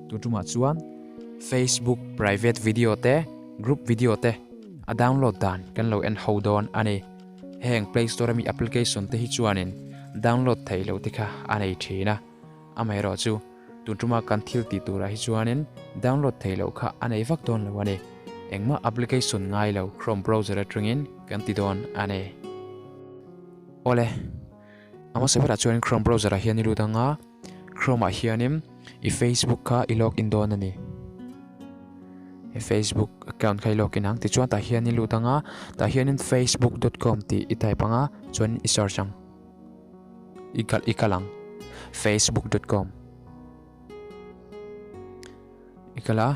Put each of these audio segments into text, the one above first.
Tun tumah chuan Facebook private video te, group video te a download dan kan lo en ho dawn a ni. Heng Play Store ami application te hi chuanin download theih loh te kha a nei thin a. Amaherawhchu tun tuma kan thil tih turah hi chuanin download theih loh kha a nei vak dawn lo a ni. Engmah application ngai lo Chrome browser atangin kan ti dawn a ni. Awle, a hmasa berah chuanin Chrome browser ah hian i lut ang a, Chrome ah hianin i Facebook kha i log in dawn a ni. I Facebook account kha i log in ang, tichuan tah hian i lut ang a, tah hianin facebook dot com tih i type ang a, chuan i search ang. I kal i kal ang facebook dot com i kal a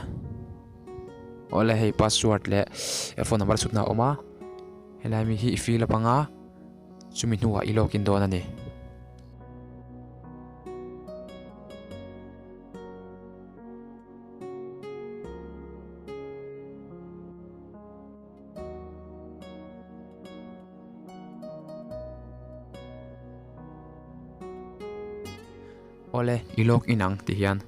awle hei password leh phone number chhutna a awm a helai mi hi i fill up ang a chumi hnuah i login dawn a ni. Awle i log in ang ti hian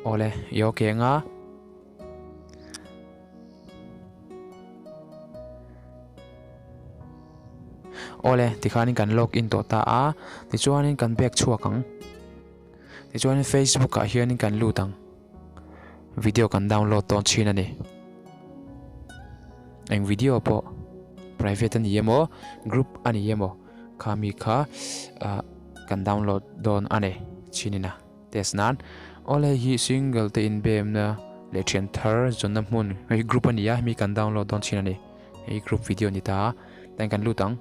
awle i ok anga awle tikhanin kan log in tawh ta a tichuanin kan back chhuak ang tichuanin facebook ah hianin kan lut ang. Video kan download dawn thin a ni. Eng video pawh private a ni emaw group a ni emaw kha mi kha ah kan download dawn a ni chhin ina test nan. Awle hei hi single te inbemna leh thian thar zawnna hmun hei group a ni a hemi kan download dawn thin a ni. Hei group video a ni ta a tihian kan lut ang.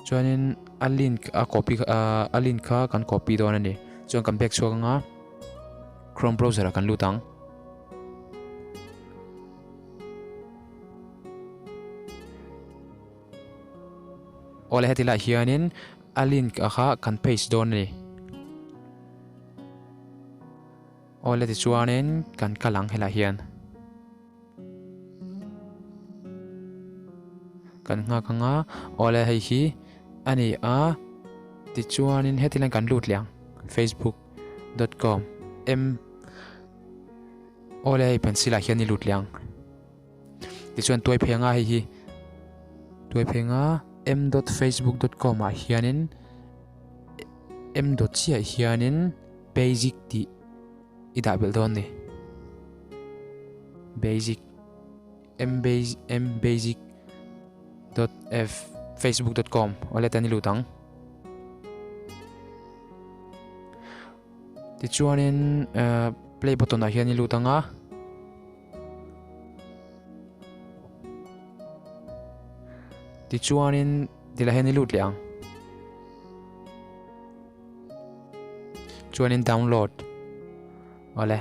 Chuanin a link a copy ah a link kha kan copy dawn a ni chuan kan back chhuak anga chrome browser ah kan lut ang. Awle heti lai hianin a link a kha kan paste dawn a ni. Awle tichuanin kan kal ang helaiah hian. Kan nghak anga awle hei hi a ni a tichuanin heti lai kan lut leh ang facebook dot com m awle hei pencil ah hian i lut leh ang tichuan tuai phei anga hei hi tuai phei anga m dot facebook dot com ah hianin m dot chiah hianin basic tih i dah belh dawn ni basic m basic m basic dot f facebook dot com awle tan i lut ang tichuanin eh play button ah hian i lut ang a tichuanin tilai hian i lut leh ang. Chuanin download awle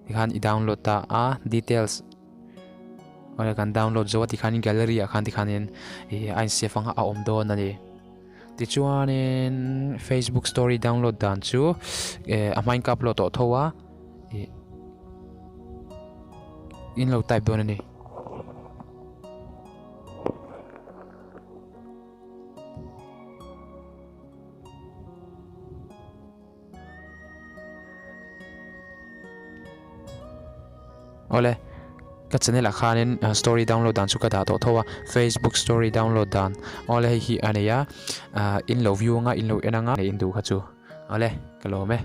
tikhan i download ta a details awle kan download zo a tikhanin gallery ah khan tikhanin ih a in save anga a awm dawn a ni tichuanin facebook story download dan chu eh a hmain ka upload tawh tho a ih in lo type dawn a ni. Awle ka channel ah khanin story download dan chu ka dah tawh tho a facebook story download dan awle hei hi a nei a ah in lo view anga in lo en anga in duh kha chu awle ka lawm e.